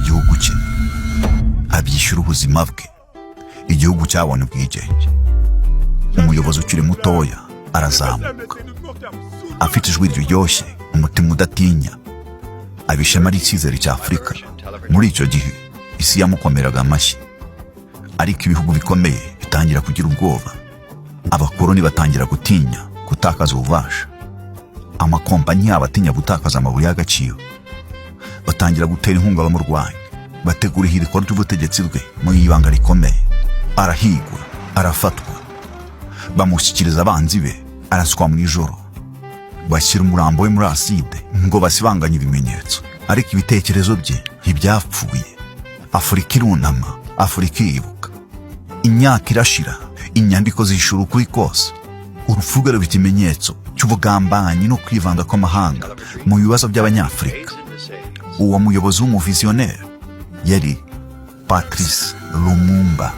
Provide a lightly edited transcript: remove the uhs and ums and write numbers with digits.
igihugu cye, abyishyura ubuzima bwe. Igihugu cyabona ubwigenge. Umuyobozi ukiri mutoya arazamuka, afite ijwi riryoshye, umutima udatinya, aba ishema ry'icyizere cya Afurika. Muri icyo gihe isi yamukomeraga amashyi, ariko ibihugu bikomeye bitangira kugira ubwoba. Abakoloni batangira gutinya gutakaza ububasha, amakompanyi yabo atinya gutakaza amabuye y'agaciro. Batangira gutera inkunga abamurwanya, bategura ihirikwa ry'ubutegetsi bwe mu ibanga rikomeye. Arahigwa, arafatwa, bamushyikiriza abanzi be, araswa mu ijoro, bashyira umurambo we muri aside ngo basibanganye ibimenyetso. Ariko ibitekerezo bye ntibyapfuye. Afurika irunama, Afurika iribuka. Imyaka irashira, inyandiko zishura ukuri kose. Urupfu rwe ruba ikimenyetso cy'ubugambanyi no kwivanga kw'amahanga mu bibazo by'Abanyafurika. Uwo muyobozi w'umuviziyoneri yari Patrice Lumumba.